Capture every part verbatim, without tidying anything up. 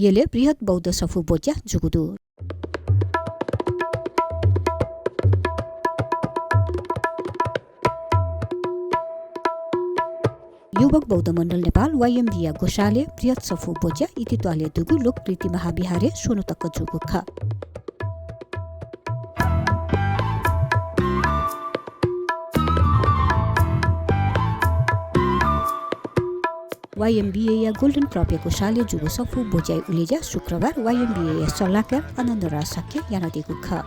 यलय् बृहत् बौद्ध सफू ब्वज्या जूगु दु। युवक बौद्ध मण्डल नेपाल, वाइएमबीया ग्वसालय् बृहत् सफू ब्वज्या इतित्वालय् दुगु लोकप्रीति महाविहारय् स्वन्हु तक जूगु खः। वाइएमबीएया गोल्डन क्लबया ग्वसालय् जूगु सफू ब्वज्याया उलेज्या शुक्रबार वाइएमबीएया सल्लाहकार आनन्दराज शाक्यं यानादीगु खः।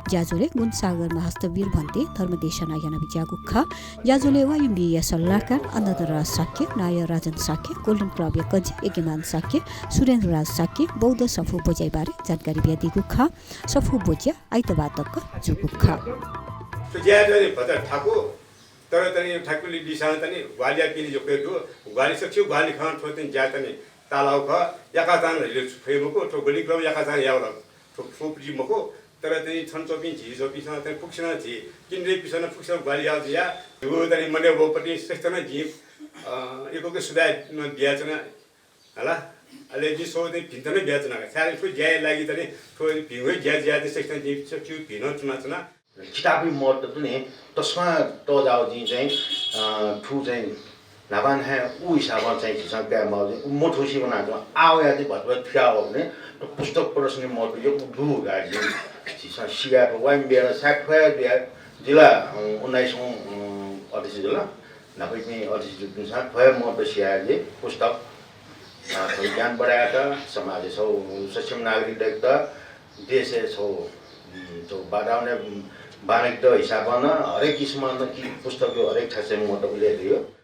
ज्याझ्वलय् गुणसागर महास्थविर भन्तें धर्मदेशना यानाबिज्याःगु खः। ज्याझ्वलय् वाइएमबीएया सल्लाहकार आनन्दराज शाक्य, नायः राजन शाक्य, गोल्डन क्लबया कजि यज्ञमान शाक्य, सुरेन्द्रराज शाक्य, बौद्ध सफू ब्वज्याया बारे जानकारी बियादीगु खः। सफू ब्वज्या आइतबार तक जूगु खः। थ्व ज्याय् तनि भचा थाकु, तर तनि थाकुलि लिसां तनि ग्वाहालि याःपिनि यक्व हे दु। ग्वाहालि सकसिगु ग्वाहालि खँ थ्व तनि ज्या तनि ताःलाःगु खः। याकाचां हिले फइ मखु, थ्व गोल्डन क्लब याकाचां याःगु ला थ्व फुपति मखु। तर तनि थन च्वंपिं झी च्वंपिन्सं तनि फुक्कसिनं झी केन्द्रीयपिन्सं फुक्कसिनं ग्वाहालि याःगु जुयाः झीगु तनि मनय् वःपति सकसित नं जिं, अ, यक्व यक्व सुभाय् नं बियाच्वना। हला, अले जिं सौ तनि भिंत नं बियाच्वना। छाय् थ्व ज्याया लागि तनि थ्व भिंगु हे ज्या जुयाः तनि सकसित जिं सकसिगु भिं नं च्वनाच्वना। किताबी महत्व तुं तसकं तःजाःगु जिं चाहिँ, अ, थ्व चाहिँ न्हापा न्हाय् उ हिसाबं चाहिँ झीसं काये माःगु चाहिँ उ मथूसे वनाच्वं। आः वयाः चाहिँ भचा भचा थुयाः वःगु चाहिँ थ्व पुस्तक प्रदर्शनी महत्व यक्व दु धकाः जिं झीसं सियाः थ्व वाइएमबीएनं सायद थ्व हे जुयाः जिल्ला, अ, उन्नाइसौँ, अ, अध्यक्ष जुल। न्हापायापिं अध्यक्ष जुपिन्सं थ्व हे महत्व सियाः जि पुस्तक, अ, थ्व ज्ञान बढायेत, समाजय् छगू सक्षम नागरिक दयेकेत, देशय् छगू, उम्, छगू वातावरणय्, उम्, बांलाकेत हिसाबं नं हरेक किसिमं नं कि पुस्तकया हरेक थासय् महत्व उल्लेख दइ।